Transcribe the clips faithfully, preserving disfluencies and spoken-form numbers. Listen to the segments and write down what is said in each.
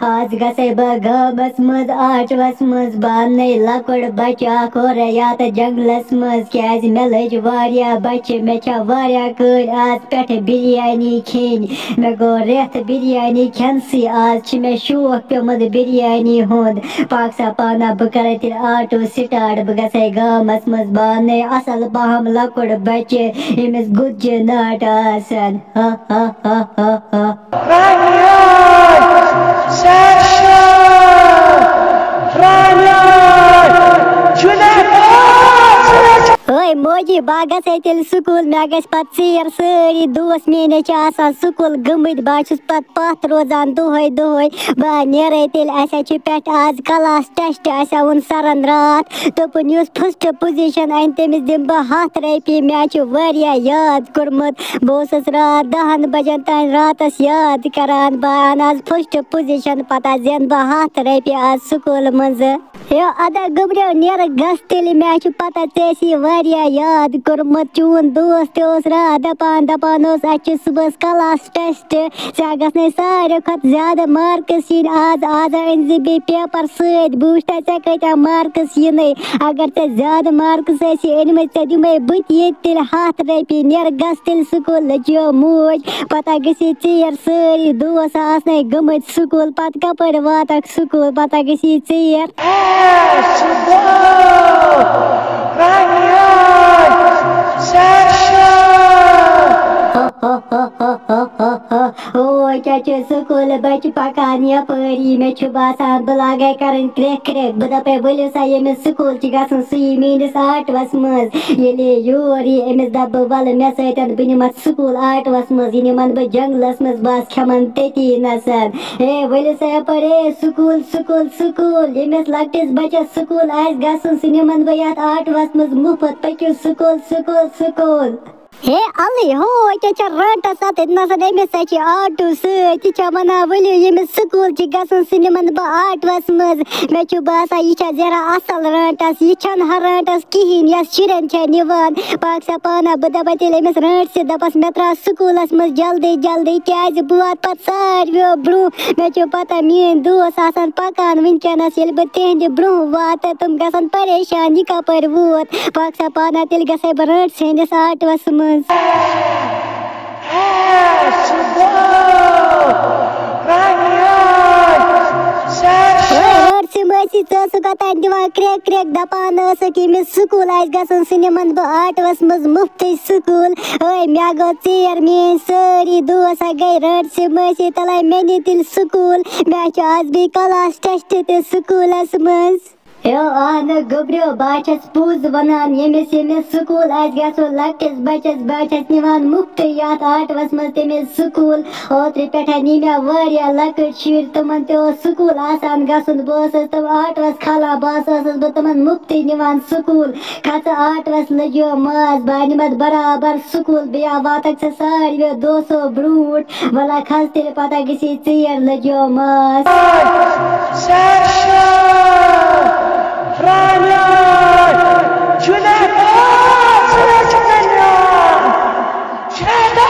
آز گژھے بہٕ گامس منٛز، آٹوس منٛز، بہٕ اننے لۄکُٹ بچہٕ اکھ اورے یتھ جنگلس منٛز، کیازِ مےٚ لٔج واریاہ بچہِ، مےٚ چھےٚ واریاہ کٲلۍ آز پٮ۪ٹھٕ بریانی کھیٚنۍ۔ مےٚ گوٚو رٮ۪تھ بریانی کھٮ۪نسٕے، آز چھِ مےٚ شوق پیوٚمُت بریانی ہُنٛد۔ پاک سا پانا، بہٕ کرے تیٚلہِ آٹو سٹارٹ، بہٕ گژھے گامس منٛز، بہٕ اننے اصل پہم لۄکُٹ بچہٕ، ییٚمِس گُتجہِ ناٹہٕ آسن۔ رانیار، سیرشا، رانیار، جنید۔ ہے موجی، بہٕ گژھے تیٚلہِ سکوٗل، مےٚ گژھِ پتہٕ ژیر، سٲری دوس میٲنۍ چھِ آسان سکوٗل گٔمٕتۍ، بہٕ چھُس پتہٕ پتھ روزان دۄہے دۄہے۔ بہٕ نیرے تیٚلہِ، اسہِ حظ چھُ پٮ۪ٹھ آز کلاس ٹیسٹ، اسہِ ہا ووٚن سرن راتھ، دوٚپُن یُس فرسٹ پوزیشن انہِ تٔمِس دِمہٕ بہٕ ہتھ رۄپیہِ۔ مےٚ حظ چھُ واریاہ یاد کوٚرمُت، بہٕ اوسُس راتھ دہن بجن تام راتس یاد کران، بہٕ انہٕ آز فرسٹ پوزیشن، پتہٕ حظ زینہٕ بہٕ ہتھ رۄپیہِ آز سکوٗل منٛزٕ۔ ہے ادا گوٚبریو، نیرٕ گژھ تیٚلہِ، مےٚ حظ چھُ پتہ ژےٚ ٲسی واریاہ یاد کوٚرمُت، چون دوست تہِ اوس راتھ دپان، دپان اوس اسہِ چھُ صبحس کلاس ٹیسٹ، ژےٚ گژھنے ساروی کھۄتہٕ زیادٕ مارکس یِنۍ آز، آز أنۍ زِ بیٚیہِ پیپر سۭتۍ، بہٕ وٕچھتھا ژےٚ کۭتیٛاہ مارکس یِنَے۔ اگر ژےٚ زیادٕ مارکس ٲسی أنۍ مٕتۍ، ژےٚ دِمَے بہٕ تہِ ییٚتہِ تیٚلہِ ہَتھ رۄپیہِ، نیرٕ گژھ تیٚلہِ سکوٗل، لٔجیو موج، پتہ گٔژھی ژیر، سٲری دوس آسنَے گٔمٕتۍ سکوٗل، پتہٕ کپٲرۍ واتکھ سکوٗل، پتہ گٔژھی ژیر۔ اے سُدو، رانیار، سیرشا۔ او کیٛاہ چھِ سکوٗل بچہِ پکان یپٲری؟ مےٚ چھُ باسان بہٕ لاگے کرٕنۍ کرٛٮ۪کھ کرٛٮ۪کھ۔ بہٕ دپے ؤلِو سا ییٚمِس سکوٗل چھِ گژھُن سُہ یی میٲنِس آٹوَس منٛز۔ ییٚلہِ یور یی أمِس دپہٕ بہٕ ولہٕ مےٚ سۭتۍ، بہٕ نِمتھ سکوٗل آٹوَس منٛز، یہِ نِمن بہٕ جنگلس منٛز، بہٕ آسہٕ کھٮ۪وان تٔتی نسن۔ ہے ؤلِو سا یپٲرۍ، ہے سکوٗل سکوٗل سکوٗل، ییٚمِس لۄکٹِس بچس سکوٗل آسہِ گژھُن سُہ نِمن بہٕ یتھ آٹوَس منٛز مُفت، پٔکِو سکوٗل سکوٗل سکوٗل۔ ہے اَلٕے، ہو، ییٚکیٛاہ چھےٚ رانٛٹَس اَتٮ۪تھ نَسَن، أمِس ہا چھِ آٹوٗ سۭتۍ۔ یہِ چھےٚ وَنان، ؤلِو، ییٚمِس سکوٗل چھِ گژھُن، سُہ نِمَن بہٕ آٹوَس منٛز۔ مےٚ چھُ باسان، یہِ چھےٚ زیران اَصٕل رانٛٹَس۔ یہِ چھَنہٕ ہا رانٛٹَس کِہیٖنۍ، یۄس شُرٮ۪ن چھےٚ نِوان۔ پاک سا پانہ، بہٕ دَپَے تیٚلہِ أمِس رانٛٹسٕے، دَپَس، مےٚ ترٛاو سکوٗلَس منٛز جلدی جلدی، کیٛازِ بہٕ واتہٕ پَتہٕ ساروِیو برٛونٛہہ۔ مےٚ چھُ پَتہ، میٛٲنۍ دوس آسَن پَکان وٕنۍکٮ۪نَس، ییٚلہِ بہٕ تِہِنٛدِ برٛونٛہہ واتہٕ، تِم گژھن پریشان، یہِ کَپٲرۍ ووت۔ پاک سا پانہ، تیٚلہِ گژھے بہٕ رانٛٹسٕے ہٕنٛدِس آٹوَس منٛز۔ ہے، رانیار، سیرشا۔ ہے، رانٛٹسٕے مٲسی، ژٕ ٲسٕکھ اوٚتام دِوان کرٛٮ۪کھ کرٛٮ۪کھ، دَپان ٲسٕکھ، ییٚمِس سکوٗل آسہِ گژھُن، سُہ نِمَن بہٕ آٹوَس منٛز مُفتٕے سکوٗل۔ ہے، مےٚ گوٚو ژیر، میٛٲنۍ سٲری دوس ہا گٔے رانٛٹسٕے مٲسی، تَلَے مےٚ نہِ تیٚلہِ سکوٗل۔ مےٚ چھُ آز بیٚیہِ کلاس ٹیسٹ تہِ سکوٗلَس منٛز۔ ہیو اہنہٕ گوٚبریو، بہٕ ہا چھَس پوٚز وَنان، ییٚمِس ییٚمِس سکوٗل آسہِ گژھُن لۄکٹِس بَچَس، بہٕ ہا چھَس نِوان مُفتٕے یَتھ آٹوَس منٛز تٔمِس سکوٗل۔ اوترٕ پٮ۪ٹھ ہا نی مےٚ واریاہ لۄکٕٹۍ شُرۍ، تِمَن تہِ اوس سکوٗل آسان گژھُن، بہٕ ٲسٕس تِم آٹوَس کھالان، بہٕ ہسا ٲسٕس بہٕ تِمَن مُفتٕے نِوان سکوٗل۔ کھژٕ آٹوَس لٔجیو ماز، بہٕ ہا نِمَتھ برابر سکوٗل، بیٚیہِ ہا واتَکھ ژٕ ساروِیو دوسو برٛونٛٹھ۔ وَلہ کھس تیٚلہِ پتہ گٔژھی ژیر لٔجیو ماس۔ سیرشا، رانیار، جنید، سیرشا، شیدا،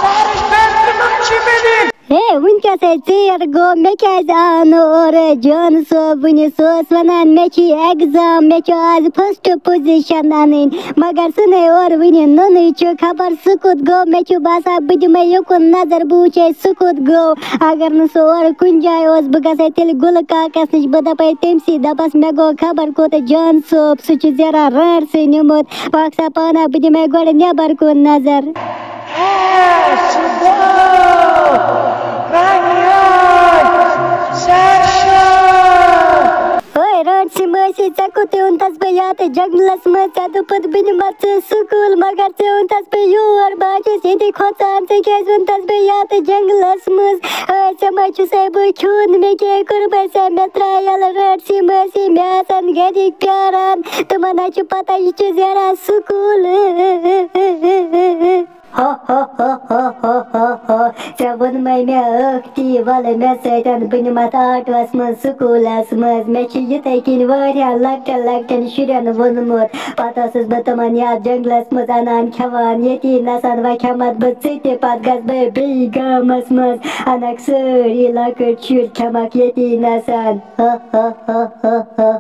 سیرش بن تمام چی بدین۔ ہے، وٕنکیٚس ہے ژیر گوٚو، مےٚ کیٛازِ آو نہٕ اورٕ جان صٲب وٕنہِ؟ سُہ اوس وَنان، مےٚ چھِ ایٚگزام، مےٚ چھُ آز فٔسٹ پُزِشَن اَنٕنۍ۔ مگر سُہ نے اورٕ وٕنہِ نوٚنُے چھُ، خبر سُہ کوٚت گوٚو۔ مےٚ چھُ باسان، بہٕ دِمے یُکُن نظر، بہٕ وٕچھے سُہ کوٚت گوٚو۔ اگر نہٕ سُہ اورٕ کُنہِ جایہِ اوس، بہٕ گژھے تیٚلہِ گُلہٕ کاکَس نِش، بہٕ دَپے تٔمۍ سٕے، دَپَس، مےٚ گوٚو خبر کوٚت جان صٲب، سُہ چھُ زیران رانٛٹسٕے نیوٗمُت۔ پاک سا پانہ، بہٕ دِمے گۄڈٕ نٮ۪بر کُن نظر۔ ہے، سُہ گوٚو رانیار سیرشا۔ ہے رانٛٹسٕے مٲسی، ژےٚ کوٚت اوٚنتَس بہٕ یَتھ جنگلَس منٛز؟ ژےٚ دوٚپُتھ بہٕ نِمَتھ ژٕ سکوٗل، مگر ژےٚ اوٚنتَس بہٕ یور۔ بہٕ ہا چھَس ییٚتی کھۄژان، ژےٚ کیٛازِ اوٚنتَس بہٕ یَتھ جنگلَس منٛز؟ ہے، ژےٚ ما چھُسَے بہٕ کھیوٚن؟ مےٚ کیٛاہ کوٚرمَے ژےٚ؟ مےٚ ترٛایَل رانٛٹسٕے مٲسی، مےٚ آسَن گَرِکۍ پیاران۔ تِمَن ہا چھُ پَتہ یہِ چھِ زیران سکوٗل۔ ہو ہو ہو ہو ہو ہو ہو۔ ژےٚ ووٚنمَے مےٚ ٲختی، وَلہٕ مےٚ سۭتۍ، بہٕ نِمَتھ آٹوَس منٛز سکوٗلَس منٛز۔ مےٚ چھِ یِتھَے کِنۍ واریاہ لۄکٹٮ۪ن لۄکٹٮ۪ن شُرٮ۪ن ووٚنمُت۔ پَتہٕ ٲسٕس بہٕ تِمَن یَتھ جنٛگلَس منٛز اَنان کھٮ۪وان۔ ییٚتی نَسَن وۄنۍ کھٮ۪مَتھ بہٕ ژٕ تہِ، پَتہٕ گژھٕ بہٕ بیٚیہِ گامَس منٛز، اَنَکھ سٲری لۄکٕٹۍ شُرۍ کھٮ۪مَکھ ییٚتی نَسَن۔ ہہ ہہ ہہ ہہ ہہ۔